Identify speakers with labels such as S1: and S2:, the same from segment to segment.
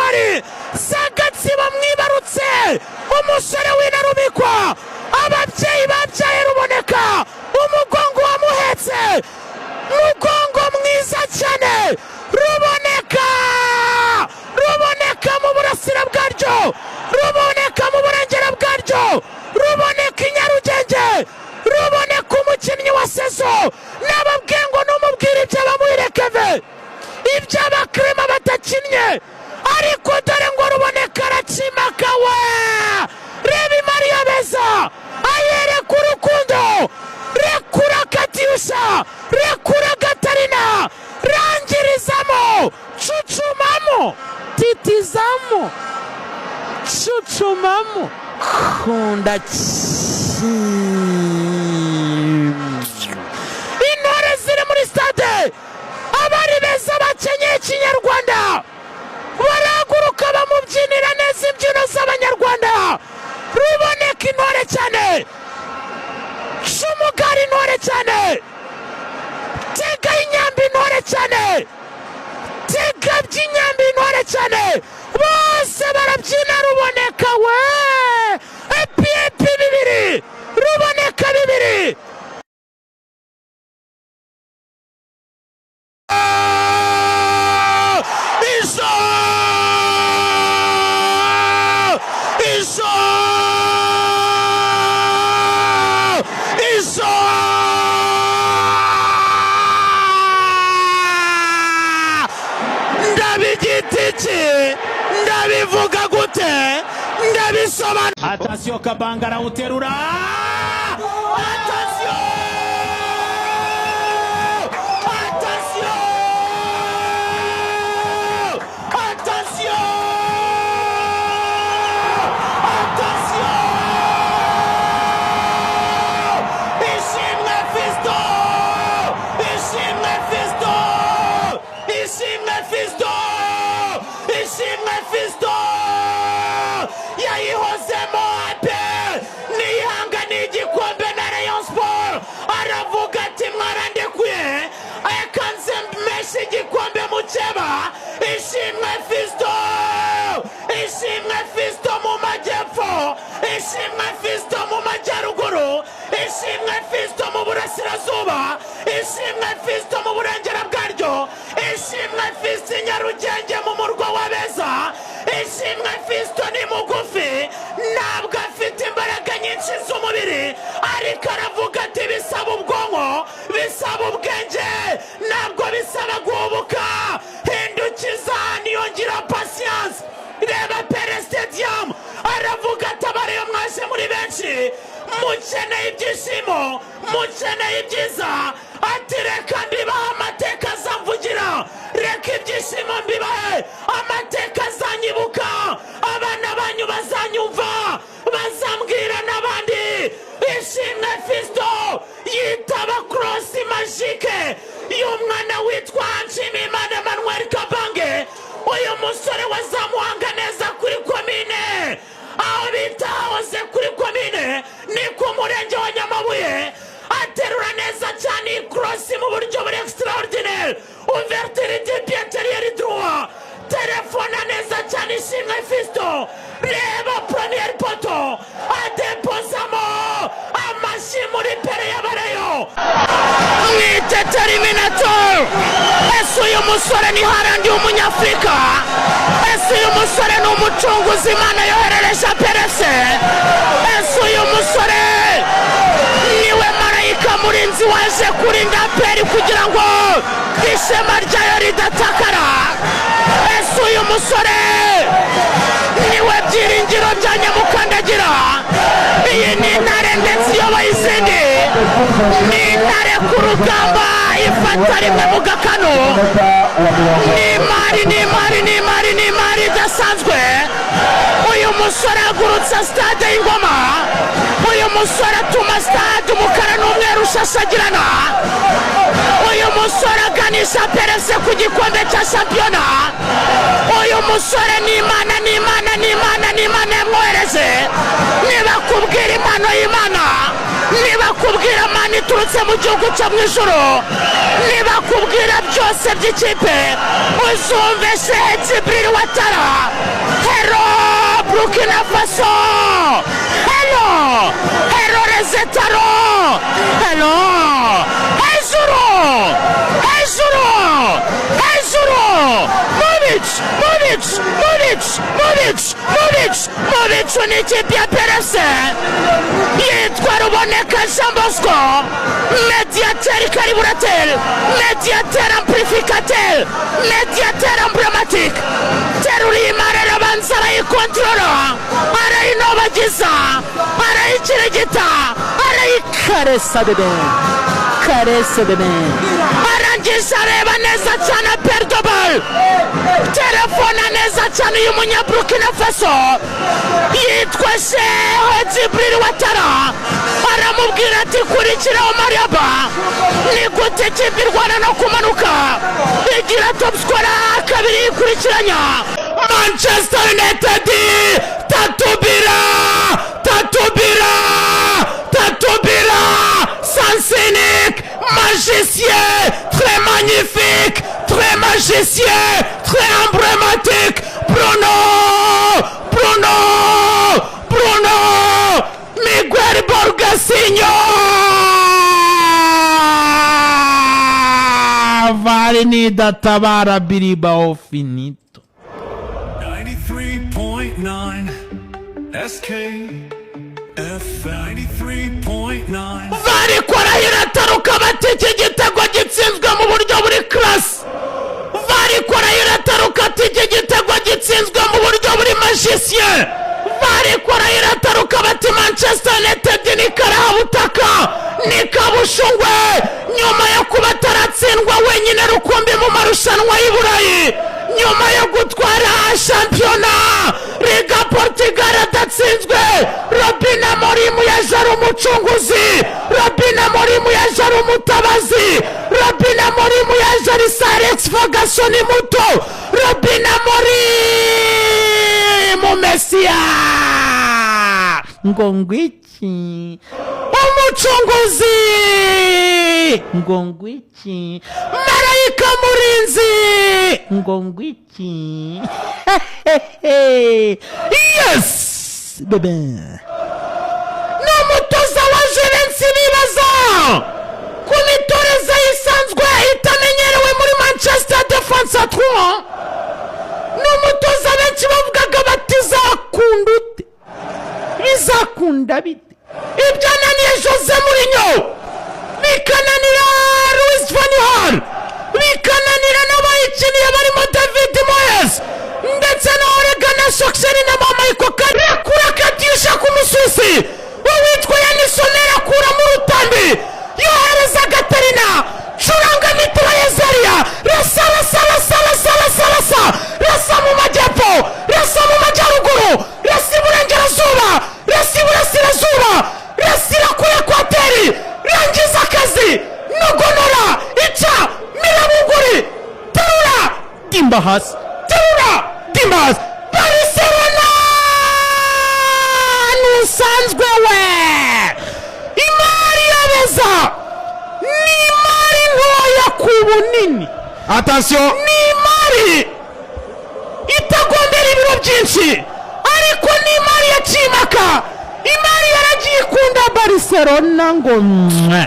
S1: Intwari za Gatsibo mwibarutse umusore w'intarumikwa, ababyeyi babyaye Ruboneka, umugongo wamuhetse, mugongo mwiza cyane. Ruboneka, Ruboneka mu burasira bwaryo, Ruboneka mu burengera bwaryo, Ruboneka i Nyarugenge, Ruboneka umukinnyi wa saison. Nababwiye ngo numubwire ibyo bamuhirekeve, iby'abakirema batakinnye, ariko dore ngo Ruboneka arakimakawe. Reba imari beza ayereka urukundo. Rekura Katyusha, rekura Gatarina, rangirizamo, cucumamo, titizamo, cucumamo, kunda. Intore ziri muri stade, abari beza bakenyeye ikinyarwanda, barahaguruka bamubyinira neza imbyino z'Abanyarwanda. Ruboneka intore cyane, Cumugari intore cyane, Tega inyambi intore cyane, Tega by'inyambi intore cyane, bose barabyina. Ruboneka we, epi epi 2, Ruboneka 2. Izo izo izo ndabigita iki? Ndabivuga gute? Ndabisobanura. Atasiyo, Kabanga arawuterura. Atasiyo, atasiyo, atasiyo, atasiyo! Ishimwe Fiston, Ishimwe Fiston, Ishimwe Fiston, Ishimwe Fiston yayihozemo. APR niyihanganiye igikombe na Rayon Sport, aravuga ati: "Mwarandekuye, reka nze meshe igikombe mukeba." Ishimwe Fiston, Ishimwe Fiston mu majyepfo, Ishimwe Fiston mu majyaruguru, Ishimwe Fiston mu burasirazuba, Ishimwe Fiston mu burengera bwaryo, Ishimwe Fiston i Nyarugenge mu murwa w'abeza. Ishimwe Fiston ni mugufi, ntabwo afite imbaraga nyinshi z'umubiri, ariko aravuga ati: "Bisaba ubwonko, bisaba ubwenge, ntabwo bisaba guhubuka." Hindukiza, niyongera patience. Reba Pele Stadium, aravuga ati: "Abareyo mwaje muri benshi, mukeneye ibyishimo, mukeneye ibyiza." Ati: "Reka mbibahe, amateka azamvugira. Reka ibyishimo mbibahe, amateka azanyibuka, abana banyu bazanyumva, bazambwira n'abandi." Ishimwe Fiston yitaba cross magique y'umwana witwa Nshimiyimana Emmanuel Kabange. Uyu musore wazamuhanga neza kuri komine, aho bita hoze kuri komine, ni ku murenge wa Nyamabuye. Aterura neza cyane iyi cross mu buryo buri extraordinaire, ouverture du pied intérieur droit, telefona neza cyane Ishimwe Fiston. Reba premier poteau, adepozamo. Amashyi muri pere y'abareyo, mwite terminator. Ese uyu musore ni Haaland w'Umunyafurika? Ese uyu musore ni umucunguzi Imana yoherereje perese? Ese uyu musore niwe marayika murinzi waje kurinda APR kugira ngo ishema ryayo ridatakara? Ese uyu musore niwe byiringiro bya Nyamukandagira? Iyi ni intare ndetse iyoboye izindi, ni intare ku rugamba, ifata rimwe mu gakanu. Ni imari, ni imari, ni imari, ni imari idasanzwe. Uyu musore ahagurutsa stade y'Ingoma. Uyu musore atuma stade umukara n'umweru ushashagirana. Uyu musore aganisha perese ku gikombe cya shampiyona. Uyu musore ni Imana, ni Imana, ni Imana, ni Imana yamwohereje. Niba kubwira impano y'Imana, niba kubwira Imana iturutse mu gihugu cyo mu ijoro, niba kubwira byose. Byose by'ikipe. Uzumve Cheick Djibril Ouattara. Hello Burkina Faso, hello, hello Rezetaro, hello. Hejuru, hejuru, hejuru! Mubicu, mubicu, mubicu, mubicu, mubicu, mubicu! Ni ikipe ya perese yitwa Ruboneka Jean Bosco, médiateur, carburateur, médiateur, amplificateur, médiateur emblématique. Terura imari, arabanza arayikontorora, arayinobagiza, arayikirigita, arayikaresa bebe, karese bebe. Arangije areba neza cyane, perdobal telefone neza cyane. Uyu Munyaburukina Faso yitwa Cheick Djibril Ouattara aramubwira ati: "Kurikiraho Mariaba." Ni gute ikipe irwana no kumanuka igira top scorer kabiri yikurikiranya? Manchester United 3-0, 3-0, 3-0! Sens unique, magicien, très magnifique, très magicien, très emblématique, Bruno, Bruno, Bruno Miguel Borgasinho. VAR nidatabara, Bilbao finito.
S2: 93.9 SK F 93.9.
S1: VAR irataruka bati: "Iki gitego gitsinzwe mu buryo buri classe." VAR irataruka ati: "Iki gitego gitsinzwe mu buryo buri magicien." VAR irataruka bati: "Manchester United ni karahabutaka, ni kabushungwe." Nyuma yo kuba ataratsindwa wenyine rukumbi mu marushanwa y'i Burayi, nyuma yo gutwara shampiyona Liga Portugal adatsinzwe, Ruben Amorim yaje ari umucunguzi, Ruben Amorim yaje ari umutabazi, Ruben Amorim yaje ari Sir Alex Ferguson muto, Ruben Amorim Mesiya. Ngo ngwiki? Umucunguzi. Ngo ngwiki? Marayika murinzi. Ngo ngwiki? Yes bebe. Ni umutoza wa Jivency bibaza ku mitoreze isanzwe itamenyerewe muri Manchester, défense à trois. Ni umutoza benshi bavugaga bati: "Zakunda ute? Bizakunda bite?" Ibyananiye Jose Mourinho, bikananira Louis van Gaal, bikananira n'abayikiniye barimo David Moyes ndetse na Ole Gunnar Solskjaer na ba Michael Carrick. Kura katyusha ku Musuwisi uwitwa Yann Sommer, akuramo urutambi, yohereza Gatarina, curanga mitrailleuseria, rasa, rasa, rasa, rasa, rasa, rasa, rasa mu majyepfo, rasa mu majyaruguru, rasa iburengerazuba, rasa iburasirazuba, rasira kuri ekwateri, rangiza akazi, nogonora, ica mirabuguri, terura, dimba hasi, terura, dimba hasi. Barcelona ntusanzwe we. Imari yabeza ni imari ntoya ku bunini.
S3: Attention.
S1: Ni imari itagombera ibiro byinshi, ariko ni imari ya cimaka. Imari yaragiye ikunda Barcelona ngo mwe,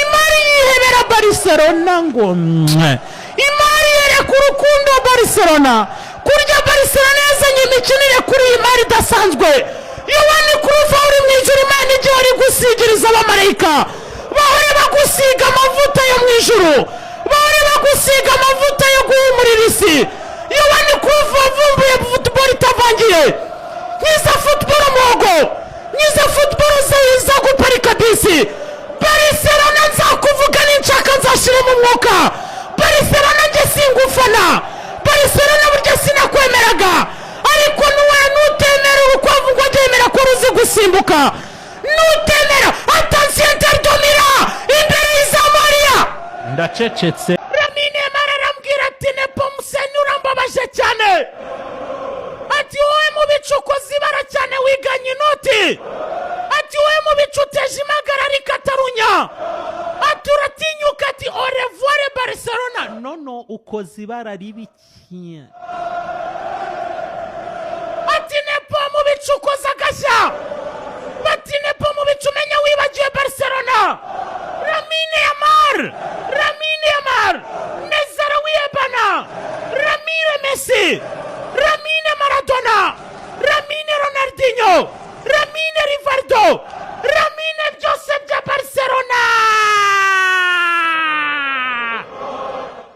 S1: imari yihebera Barcelona ngo mwe, imari yereka urukundo Barcelona. Kurya Barcelona yazanye imikinire kuri iyi mari idasanzwe. Yohani Kuruva uri mu ijuru, Imana igihe uri gusigiriza abamarayika bahore bagusiga amavuta yo mu ijuru, bahore bagusiga amavuta yo guhumurira isi. Yohani Kuruva wavumbuye football itavangiye, nkiza football muhogo, nkiza football ziza guparika bisi. Barcelona nzakuvuga ninshaka, nzashyiramo umwuka. Barcelona njye singufana, Barcelona burya sinakwemeraga, ariko nuwe nutemera urukwavu ngo aryemera ko ruzi gusimbuka, nutemera. Attention, Inter de Milan imbere y'izamariya.
S4: Ndacecetse.
S1: Lamine Yamal arambwira ati: "Nepomuseni, urambabaje cyane." Ati: "Wowe mu bicu ukoze ibara cyane, wiganye inoti." Ati: "Wowe mu bicu uteje impagarara i Katarunya." Ati: "Uratinyuka." Ati: "Au revoir Barcelona." Nono ukoze ibara ribi cyane. Ati Nepo mu bicu ukoze agashya. Bati Nepo mu bicu, umenya wibagiwe Barcelona. Lamine Yamal, Lamine Yamal, Nezara Wiyebana, Lamine Messi, Lamine Maradona, Lamine Ronaldinho, Lamine Rivaldo, Lamine byose bya Barcelona.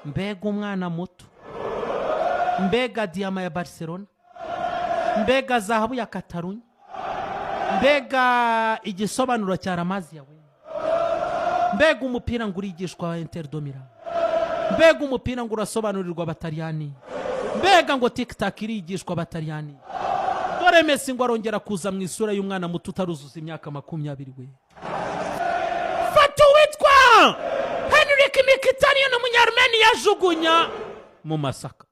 S1: Mbega umwana muto, mbega diyama ya Barcelona, mbega zahabu ya Katarunya, mbega igisobanuro cya La Masia we, mbega umupira ngo urigishwa wa Inter de Milan, mbega umupira ngo urasobanurirwa Abataliyani, mbega ngo tiki-taka irigishwa Abataliyani. Dore Messi ngo arongera kuza mu isura y'umwana muto utaruzuza imyaka 20 we. Fata uwitwa Henrik Mkhitaryan, umunyarumeni, yajugunya mu masaka,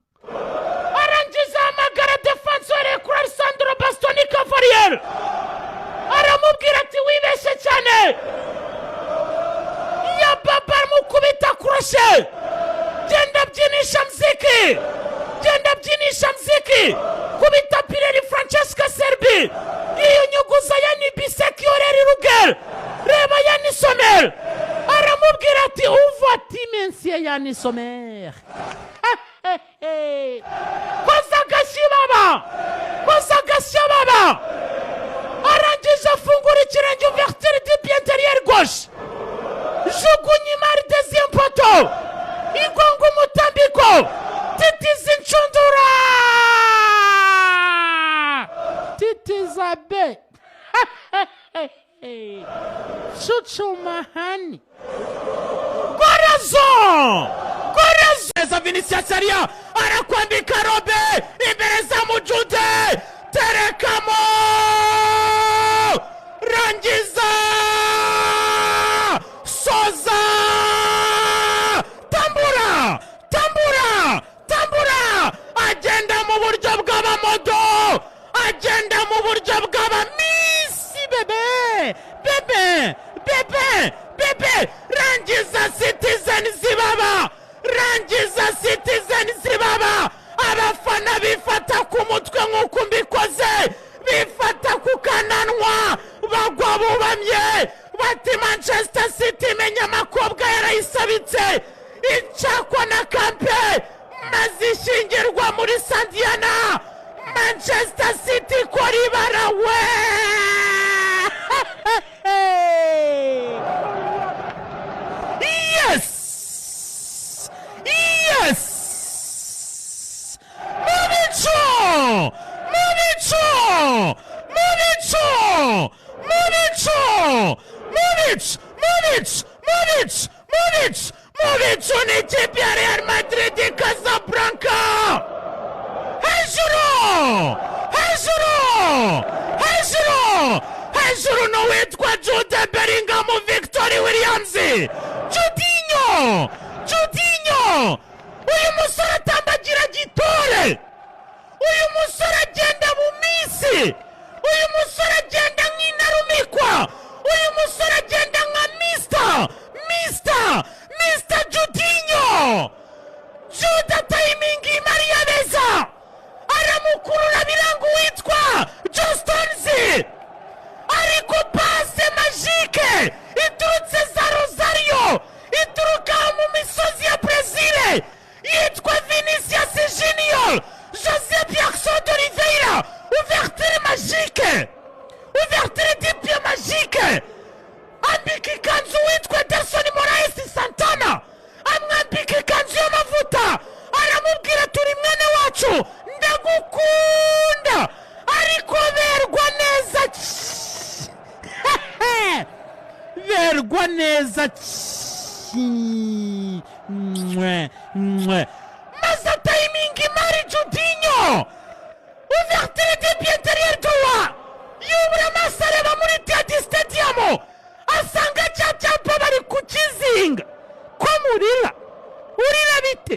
S1: arangiza ahamagara défenseur kuri Alessandro Bastoni Cavalier, aramubwira ati: "Wibeshye cyane." Ya baba, aramukubita crochet. Genda byinisha mziki, genda byinisha mziki, kubita Pireri Francesca Serbi, yiyunyuguza Yani Bisek Yoreri Rugel, reba Yani Sommer, aramubwira ati: "Uva timensiye Yani Sommer, koza agashyi baba, koza agashyi baba." Arangije afungura ikirenge, ouverture du pied intérieur gauche, jugunya imari deuxième poteau, igonga umutambiko, titiza inshundura, titiza be cucumahani. Gorazo, gorazo neza. Vinicius ariya arakwambika robe imbere za mujude, terekamo, rangiza, soza, tambura, tambura, tambura. Agenda mu buryo bw'abamodo, agenda mu buryo bw'abamisi. Bebe, bebe, bebe, bebe, rangiza. Citizen zibaba, rangiza. Citizen zibaba, abafana bifata ku mutwe nk'uko mbikoze, bifata ku kananwa, bagwa bubamye, bati: "Manchester City imenya amakobwa yarayisabitse, icakwa na kampe maze ishyingirwa muri Santiyana." Manchester City ikora ibara we. Yes, mu bicu, mu bicu, mu bicu, mu bicu, mu bicu, mu bicu, mu bicu, mu bicu, mu bicu ni ikipe ya Real Madrid Casablanca. Hejuru, hejuru, hejuru, hejuru n'uwitwa Jude Bellingham, Victor Williams, Judinho, Judinho. Uyu musore atambagira gitore, uyu musore agenda mu minsi, uyu musore agenda nk'intarumikwa, uyu musore agenda nka Mister Judinho. Jude tayimingi Mariya beza, aramukurura biranga uwitwa John Stones, ariko passe magique iturutse za Rosario, ituruka mu misozi ya Brezil, yitwa Vinicius Junior Jose Pierson de Oliveira. Ouverture magique, ouverture du pied magique, ambika ikanzu witwa Ederson Moraes Santana, amwambika ikanzu y'amavuta, aramubwira: "Turi mwene wacu, ndagukunda." Ariko berwa neza, berwa neza mwe mwe, maze tayimingi imari Judinho, ouverture de pied intérieur droit, yubura amaso areba muri Etihad Stadium, asanga cya cyapa bari kukizinga. Ko murira, urira bite?